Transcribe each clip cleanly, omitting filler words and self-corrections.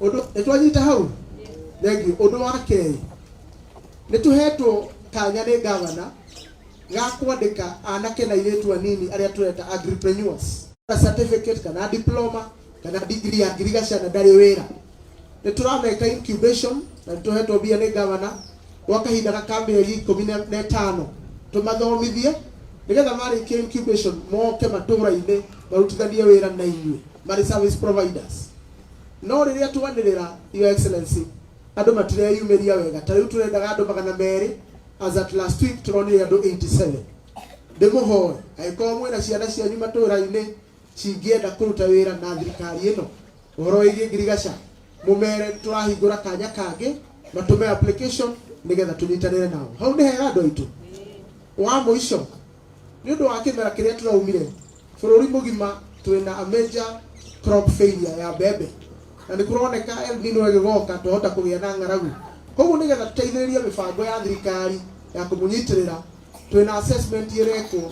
Ũndũ nĩ twanyita hau? Thank you. Ũndũ wa kerĩ, nĩ tũhetwo kanya nĩ gavana ga kwandĩka anake na airĩtu anini arĩa tũreta agripreneurs. Certificate kana diploma kana degree ya ngirigaca na ndarĩ wĩra. Nĩ tũrameka incubation na nĩ tũhetwo mbia nĩ gavana gwa kahinda ka mĩeri 15 tũmathomithie nĩgetha marĩkia incubation moke matũra-inĩ marutithanie wĩra na inyuĩ marĩ service providers. No rĩrĩa twanĩrĩra, Your Excellency, andũ matireyumĩria wega. Ta rĩu tũrendaga andũ 200, as at last week tũronire andũ 87. Ndĩmũhoe angĩkorwo mwĩna ciana cianyu matũra-inĩ cingĩenda kũruta wĩra na thirikari ĩno ũhoro wĩgiĩ ngirigaca, mũmere tũrahingũra kanya kangĩ matũme application nĩgetha tũnyitanĩre nao. Hau nĩ hega andũ aitũ. Wa mũico, nĩ ũndũ wa kĩmera kĩrĩa tũraumire bũrũri mũgima, twĩna a major crop failure ya mbembe na nĩ kũroneka El Nino ĩgĩgoka twahota kũgĩa na ng'aragu. Koguo nĩgetha tũteithĩrĩrie mĩbango ya thirikari ya kũmũnyitĩrĩra, twĩna assessment ĩrekwo,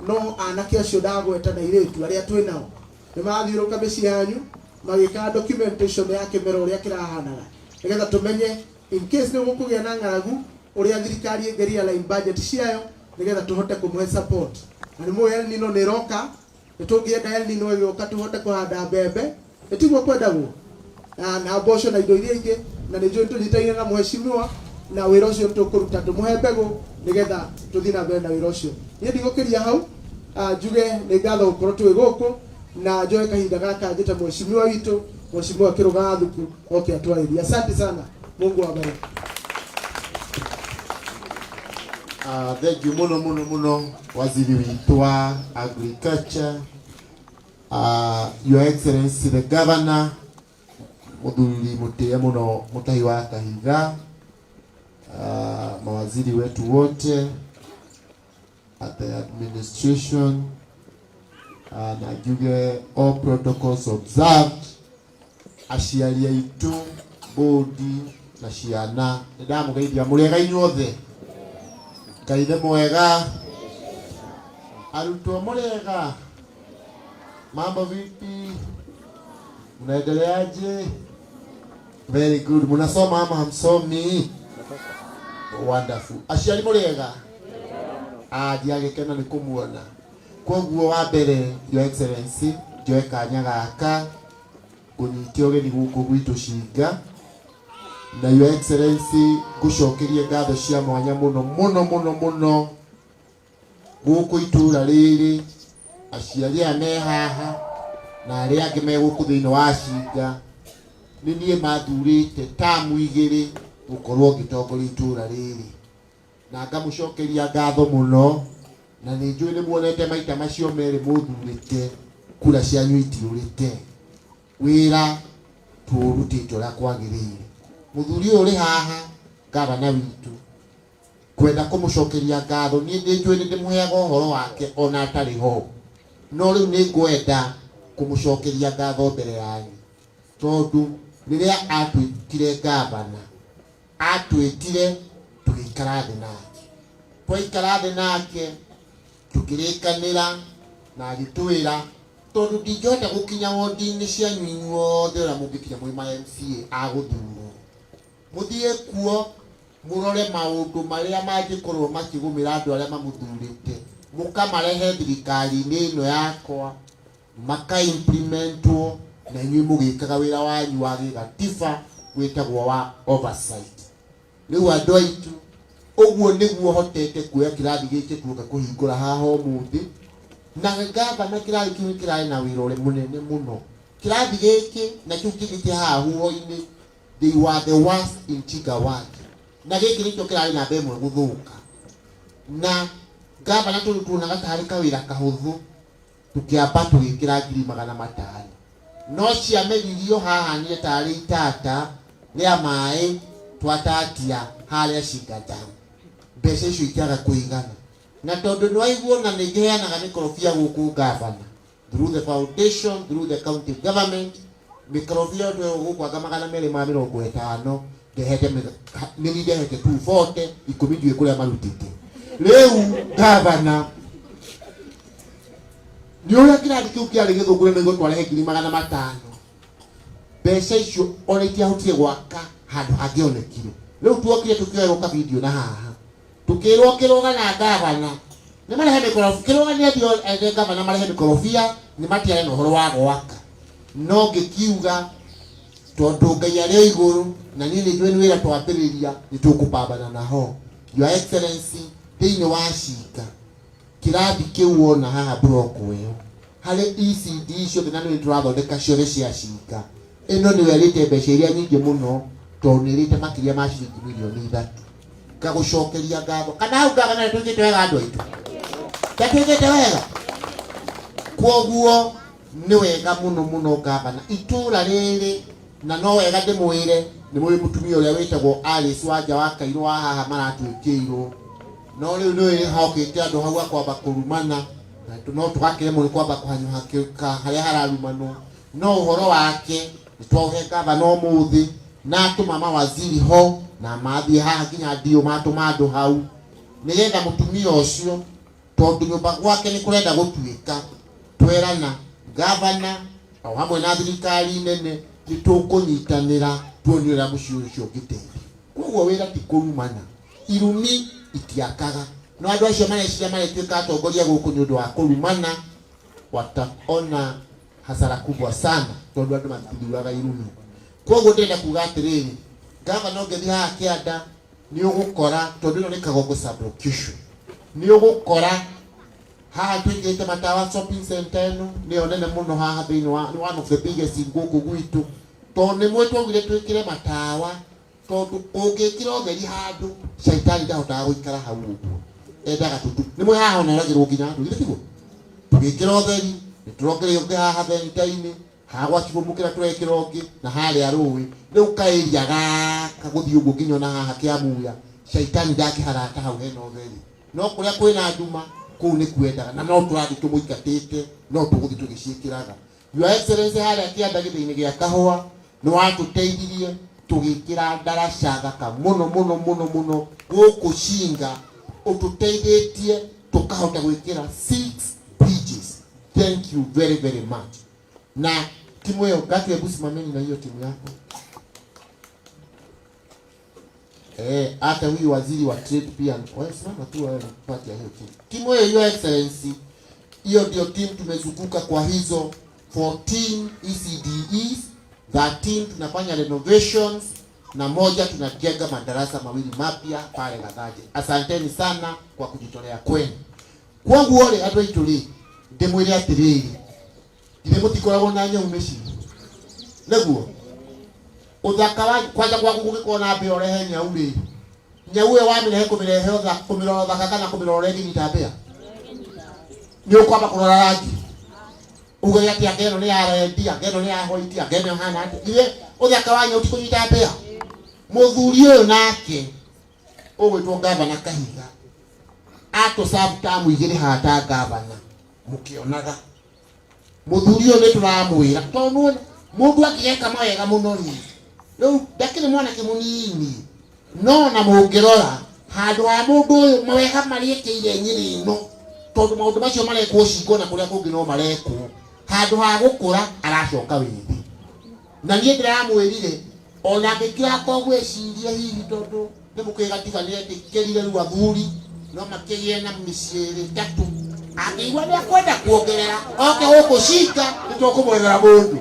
no anake acio ndagweta na airĩtu arĩa twĩ nao nĩ marathiũrũka mĩciĩ yanyu magĩkaga documentation ya kĩmera ũrĩa kĩrahanaga, nĩgetha tũmenye in case nĩ gũkũgĩa na ng'aragu ũrĩa thirikari ĩngĩ realign budget ciayo nĩgetha tũhote kũmũhe support. Na nĩ mũĩ El Nino nĩ ĩroka, nĩ tũngĩenda El Nino ĩgĩũka tũhote kũhanda mbembe, ĩtiguo kwendagwo na mboco na indo iria ingĩ. Na nĩ njũĩ tũnyitaine na mheshimiwa na wĩra ũcio tũkũruta, tũmũhe mbegũ nĩgetha tũthiĩ na mbere na wĩra ũcio. Niĩ ndigũkĩria hau. Njuge nĩ ngatho gũkorwo twĩ gũkũ na njoe kahinda gaka njĩte mheshimiwa witũ, Mheshimiwa Kĩrũga Thuku, oke atwarĩrie. Asante sana, Mungu awabariki. Thank you muno muno muno, waziri witũ wa agriculture, Your Excellency the Governor, muthuri mutie muno Mutahi wa Kahiga, mawaziri wetu wote at the administration, na njuge all protocols observed, aciari aitũ, bodi na ciana, nĩ ndamũgeithia. Mũrĩega inyuothe? Ngai nĩ mwega. Arutwo, mũrĩega? Mambo vipi? Mnaendeleaje? Very good. Mnasoma ama hamsomi? Wonderful. Aciari, mũrĩega? Ah, ndiagĩkena nĩ kũmuona. Koguo wa mbere, Your Excellency, njoe kanya gaka ngũnyite ũgeni gũkũ gwitũ Cinga, na Your Excellency, ngũcokerie ngatho cia mwanya mũno mũno mũno mũno. Gũkũ itũra rĩrĩ, aciari aya me haha na arĩa angĩ me gũkũ thĩinĩ wa Cinga, nĩ niĩ mathurĩte tamu 2 gũkorwo ngĩtongoria itũra rĩrĩ, na ngamũcokeria ngatho mũno. Na nĩ njũĩ nĩ muonete maita macio merĩ mũthurĩte, kura cianyu itiũrĩte, wĩra tũũrutĩte ũrĩa kwagĩrĩire. Mũthuri ũyũ ũrĩ haha, gavana witũ, kwenda kũmũcokeria ngatho. Niĩ nĩ njũĩ nĩ ndĩmũheaga ũhoro wake ona atarĩ ho, no rĩu nĩ ngwenda kũmũcokeria ngatho mbere yanyu, tondũ rĩrĩa atuĩkire gavana atwĩtire tũgĩikara thĩ nake. Twaikara thĩ nake tũkĩrĩkanĩra na agĩtwĩra, tondũ ndingĩhota gũkinya wondi-inĩ cianyu inyuothe ũrĩa mũngĩkinya mwĩ ma MCA a gũthurwo, mũthiĩ kuo mũrore maũndũ marĩa mangĩkorwo makĩgũmĩra andũ arĩa mamũthurĩte, mũkamarehe thirikari-inĩ ĩno yakwa maka-implementwo, na inyuĩ mũgĩkaga wĩra wanyu wa gĩgatiba wĩtagwo wa oversight. Rĩu andũ aitũ, ũguo nĩguo hotete kuoya kĩrathi gĩkĩ tuoka kũhingũra haha ũmũthĩ. Na gavana, kĩrathi kĩu nĩ kĩrarĩ na wĩra ũrĩ mũnene mũno, kĩrathi gĩkĩ na kĩu kĩngĩ kĩ haha huho-inĩ. They were the worst in Chiga ward, na gĩkĩ nĩkĩo kĩrarĩ namba 1 gũthũka. Na gavana, tondũ tuonaga tarĩ kawĩra kahũthũ, tũkĩamba tũgĩkĩra 500,000, no ciameririo haha nĩ tarĩ itata rĩa maĩ twatatia harĩa Cinga Dam, mbeca icio ikĩaga kũigana. Na tondũ nĩ waiguo na nĩ ngĩheanaga mĩkorobia gũkũ, gavana, through the foundation, through the county government, mĩkorobia ĩyo gũkũ anga 250, ndehete nĩ ndehete 240, 10 ndiũĩ kũrĩa marutĩte. Rĩu gavana, nĩ ũrĩa kĩrathi kĩu kĩarĩ gĩthũku na nĩguo twarehe 500,000. Mbeca icio ona itiahotire gwaka handũ hangĩonekire. Rĩu tuokire tũkĩoerwo ka video na haha, tukirwo kiruga na gavana nĩ marehe mĩkorobia. Kiruga nĩ athiĩ ethe gavana marehe mĩkorobia, nĩ matiare na ũhoro wa gwaka. No ngĩkiuga tondũ Ngai arĩ o igũrũ na niĩ nĩ njũĩ nĩ wĩra twambĩrĩria, nĩ tũkũpambana naho. Your Excellency, thĩinĩ wa Cinga kĩrathi kĩu wona haha block ĩyo harĩ ECD ciothe, na nĩ tũrathondeka ciothe cia Cinga, ĩno nĩyo ĩrĩte mbeca iria nyingĩ mũno, tondũ nĩ ĩrĩte makĩria ma ciringi mirioni 3. Ngagũcokeria ngatho kana hau ngavana nĩ twĩkĩte wega, andũ aitũ, ndatwĩkĩte wega. Kwoguo nĩ wega mũno mũno, ngavana, itũra rĩrĩ, na no wega ndĩmwĩre nĩ mũĩ mũtumia ũrĩa wĩtagwo Alice Wanja wa Kairũ wa haha maratwĩkĩirwo, no rĩu nĩ hokĩte andũ hau akwamba kũrumana na no tũgakĩremwo nĩ kwamba kũhanyũha harĩa hararumanwo. No ũhoro wake nĩ twaũhe gavana ũmũthĩ, na atũma mawaziri ho na mathiĩ haha nginya ndio matũma andũ hau nĩgetha mũtumia ũcio, tondũ nyũmba gwake nĩ kũrenda gũtuĩka. Twerana gavana o hamwe na thirikari nene nĩ tũkũnyitanĩra tuone ũrĩa mũciĩ ũcio ũngĩteithio. Koguo wĩra ti kũrumana, irumi itiakaga. No andũ acio mareciria maretuĩka atongoria gũkũ nĩ ũndũ wa kũrumana, wataona hasara kubwa sana, tondũ andũ matithuraga irumi. Koguo ndĩrenda kuga atĩrĩrĩ, gavana, ũngĩthiĩ haha kĩanda nĩ ũgũkora, tondũ ĩno nĩ Kagongo sub-location, nĩ ũgũkora haha twĩkĩrĩte matawa. Shopping center ĩno nĩyo nene mũno haha thĩinĩ wa, nĩ one of the biggest gũkũ gwitũ, tondũ nĩ mwĩ twaugire twĩkĩre matawa, tondũ ũngĩkĩra ũtheri handũ, caitani ndahotaga gũikara hau ũguo, endaga tũtu. Nĩ mwĩ haha onoragĩrwo nginya andũ, githĩ tiguo? Tũgĩkĩra ũtheri, nĩ tũrongereire ũngĩ haha thenta-inĩ haha gwa cibũ mũkĩra, tũrekĩra ũngĩ na harĩa rũĩ. Rĩu kaĩria gaka gũthiĩ ũguo nginya ona haha kĩamuya, caitani ndangĩharata hau hena ũtheri. No kũrĩa kwĩna nduma, kũu nĩ kwendaga, na no tũrathiĩ tũmũingatĩte, no tũgũthiĩ tũgĩciĩkĩraga. Your Excellency, harĩa kĩanda gĩthĩinĩ gĩa kahũa nĩ watũteithirie tũgĩkĩra ndaraca thaka mũno mũno mũno mũno. Gũkũ Cinga ũtũteithĩtie tũkahota gwĩkĩra six bridges. Thank you very very much. Na timu ĩyo ngati, hebu simameni na hiyo timu yako. Hata huyu waziri wa trade pia, wewe simama tu, wewe part ya hiyo timu. Timu hiyo, Your Excellency, hiyo ndio timu tumezunguka kwa hizo 14 ECDEs, 13 tunafanya renovations na moja tunajenga madarasa mawili mapya pale Gathaje. Asanteni sana kwa kujitolea kwenu. Kwoguo rĩ, andũ aitũ rĩ, ndĩmwĩre atĩrĩrĩ, githĩ mũtikoragwo na nyau mĩciĩ? Nĩguo ũthaka wa kwanja gwaku gũgĩkorwo na mbĩa, ũrehe nyau rĩ, nyau ĩyo wamĩrehe kũmĩrehe kũmĩrora ũthaka kana kũmĩrora ũrĩa ĩngĩnyita mbĩa? Nĩ ũkwamba kũrora rangi, uge atĩ anga ĩno nĩ ya red, anga ĩno nĩ ya white, anga ĩno ĩhana atĩa. Githĩ ũthaka wa nyau ti kũnyita mbĩa? Mũthuri ũyũ nake ũgwĩtwo gavana Kahiga atũcabu tamu 2 haha ta gavana, mũkĩonaga mũthuri ũyũ nĩ tũramwĩra, tondũ mũndũ angĩgeka mawega mũno rĩ, rĩu ndakĩrĩ mwanake mũnini, no na mũngĩrora handũ ha mũndũ ũyũ mawega marĩa ekĩire Nyĩrĩ ĩno, tondũ maũndũ macio marekwo Cingo na kũrĩa kũngĩ no marekwo, handũ ha gũkũra aracoka wĩthĩ. Na niĩ ndĩramwĩrire ona angĩkĩra gwĩciria hihi, tondũ nĩ mũkĩgatiga nĩ etĩkĩrire rĩu athuri no makĩgĩe na mĩciĩ ĩrĩ ĩtatũ, angĩigua nĩ akwenda kuongerera oke gũkũ Cinga, nĩ tũkũmwethera mũndũ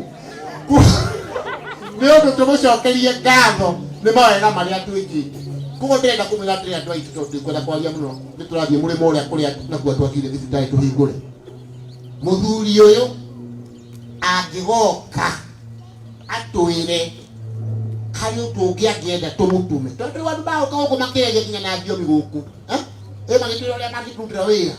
nĩ ũndũ tũmũcokerie ngatho nĩ mawega marĩa twĩkĩte. Koguo ndĩrenda kũmwĩra atĩrĩ, andũ aitũ, tondũ ndikwenda kwaria mũno, nĩ tũrathiĩ mũrĩmo ũrĩa kũrĩa nakuo twakire thibitarĩ tũhingũre. Mũthuri ũyũ angĩgoka atwĩre harĩ ũndũ ũngĩ angĩenda tũmũtũme, tondũ rĩu andũ magoka gũkũ makĩaria nginya na thiomi gũkũ, eh? Ĩ magĩtwĩra ũrĩa mangĩtũrutĩra wĩra.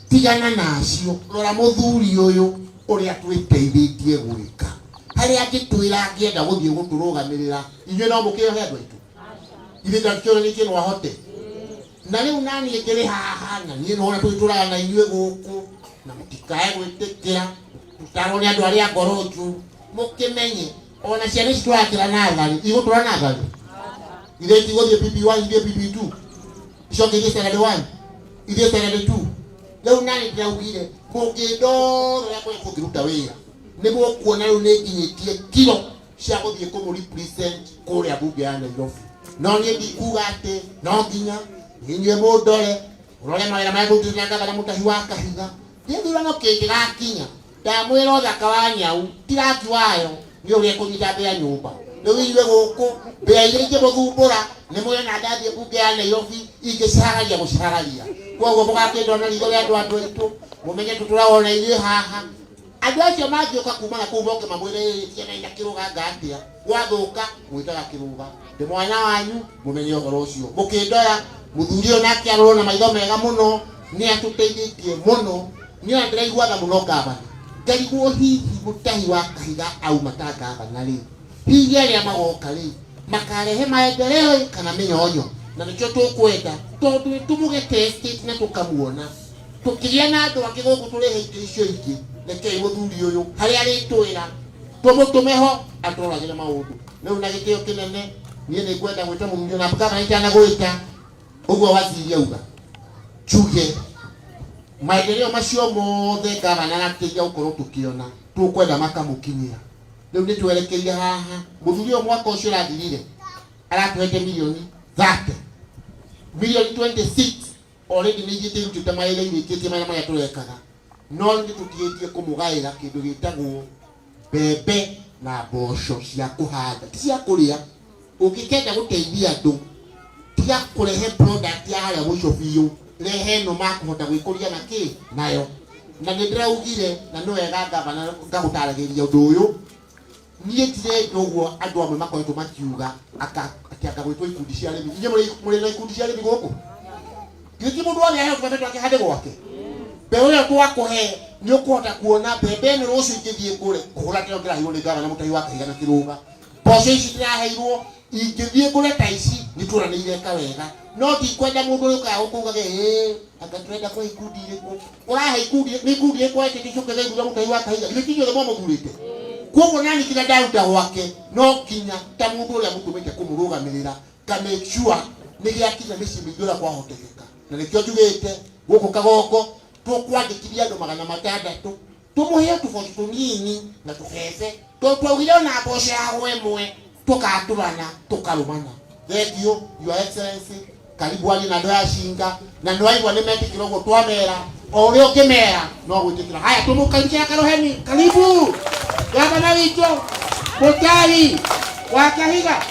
Tigana nacio, rora mũthuri ũyũ ũrĩa twĩteithĩtie gwĩka. Harĩa angĩtwĩra angĩenda gũthiĩ gũtũrũgamĩrĩra, inyuĩ no mũkĩohe andũ aitũ, ithuĩ takĩonanĩtie no ahote. Na rĩu naniĩ ngĩrĩ haha, na niĩ nĩwona tũgĩtũraga na inyuĩ gũkũ, na mũtikae gwĩtĩkĩra tũtarwo nĩ andũ arĩa ngoro njũru. Mũkĩmenye ona ciana ici tũrakĩra natharĩ igũtũra natharĩ, ithe itigũthiĩ PP1, ithiĩ PP2, icoke ithiĩ standard 1, ithiĩ standard 2. Rĩu nani ndĩraugire mũngĩndora ũrĩa kũrĩa kũngĩruta wĩra, nĩ mũkuona rĩu nĩ nginyĩtie kiro. cia gũthiĩ kũmũ represent kũrĩa bunge ya Nairobi. No niĩ ndikuga atĩ no nginya inyuĩ mũndore ũrore mawĩra marĩa tũrutĩte na gavana Mutahi wa Kahiga. Gĩthurano kĩngĩgakinya ndamwĩra ũthaka wa nyau ti rangi wayo nĩ ũrĩa ĩkũnyita mbĩa nyũmba. Rĩu inyuĩ gũkũ mbĩa iria ingĩmũthumbũra nĩ mũrona ndathiĩ bunge ya Nairobi ingĩcihararia gũcihararia. Koguo mũgakĩndora na ritho rĩa andũ andũ aitũ mũmenye tũtũraga ithuĩ haha. Andũ acio mangĩũka kuma na kũu moke mamwĩre ĩĩ ciana ina kĩrũga anga atĩa gwathũka mwĩtaga kĩrũga ndĩ mwana wanyu mũmenye ũhoro ũcio. Mũkĩndora mũthuri ũyũ nake arorwo na maitho mega mũno nĩ atũteithĩtie mũno. Niĩ ona ndĩraigua tha mũno gavana, ngarigwo hihi Mutahi wa Kahiga auma ta gavana rĩ, hihi arĩa magoka rĩ makarehe maendeleo kana mĩnyonyo, na nĩkĩo tũkwenda tondũ nĩ tũmũgetestate na tũkamuona tũkĩgĩa na andũ angĩ gũkũ tũrehe itĩ icio ingĩ. Rekei mũthuri ũyũ harĩa arĩtwĩra tũmũtũme ho atũroragĩre maũndũ. Rĩu na gĩtĩo kĩnene niĩ nĩ ngwenda gwĩta mũthuri ũyũ na gavana itanagwĩta ũguo waziri auga njuge maendeleo macio mothe gavana arateithia gũkorwo tũkĩona tũkwenda makamũkinyĩra. Rĩu nĩ twerekeire haha mũthuri ũyũ mwaka ũcio ũrathirire aratũhete milioni 30 milioni 26 already nĩ ithiĩte irutĩte mawĩra irĩkĩtie marĩa marĩa tũrekaga, no nĩ tũtigĩtie kũmũgaĩra kĩndũ gĩtagwo mbembe na mboco cia kũhanda ti cia kũrĩa. Ũngĩkenda gũteithia andũ tiga kũrehe product ya harĩa mũico biũ, rehe ĩno makũhota gwĩkũria na kĩ nayo. Na nĩ ndĩraugire na nĩ wega gavana ngagũtaragĩria ũndũ ũyũ. Niĩ ndirenda ũguo andũ amwe makoretwo makiuga atĩ anga gwĩtwo ikundi cia arĩmi. Inyuĩ mũrĩ na ikundi cia arĩmi gũkũ? Githĩ ti mũndũ wothe aheo tũbembe twake hande gwake? Mbeũ ĩyo twakũhe nĩ ũkũhota kuona mbembe ĩno rũciũ ingĩthiĩ ngũre kũgũra kĩrĩa ndĩraheirwo nĩ gavana Mutahi wa Kahiga na Kĩrũga. Mboco ici ndĩraheirwo ingĩthiĩ ngũre ta ici nĩ tuona nĩ ireka wega. No ndikwenda mũndũ ũyũ ũkaga gũkũ ugage ĩĩ anga tũrenda kũhe ikundi irĩkũ. Ũrahe ikundi nĩ ikundi irĩkũ wetĩtie icoke igaithura Mutahi wa Kahiga? Githĩ ti inyuothe mwamũthurĩte? Koguo nani kĩrĩa ndaruta gwake no nginya ta mũndũ ũrĩa mũtũmĩte kũmũrũgamĩrĩra ka make sure nĩ gĩakinya mĩciĩ mĩingĩ ũrĩa kwahotekeka. Na nĩkĩo njugĩte gũkũ Kagongo tũkwandĩkithia andũ 600 tũmũhe tũboco tũnini na tũbebe tondũ twaugire ona mboco ya ĩmwe tũkatũrana tũkarũmana. Thank you Your Excellency, karibu arie na andũ aya Cinga na nĩ waigua nĩ metĩkĩra ũguo twamera o ũrĩa ũngĩmera no gwĩtĩkĩra. Haya tũmũkaribishe na karoheni. Karibu gavana witũ Mutahi wa Kahiga,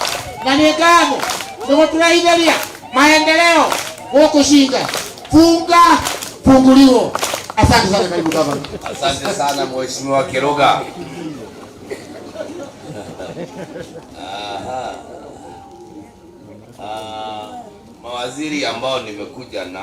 na nĩ ngatho nĩ gũtũrehithĩria maendeleo gũkũ Cinga. Funga funguliwo. Asante sana, karibu gavana. Asante sana Mheshimiwa Kiruga. Aha. Mawaziri ambao nimekuja na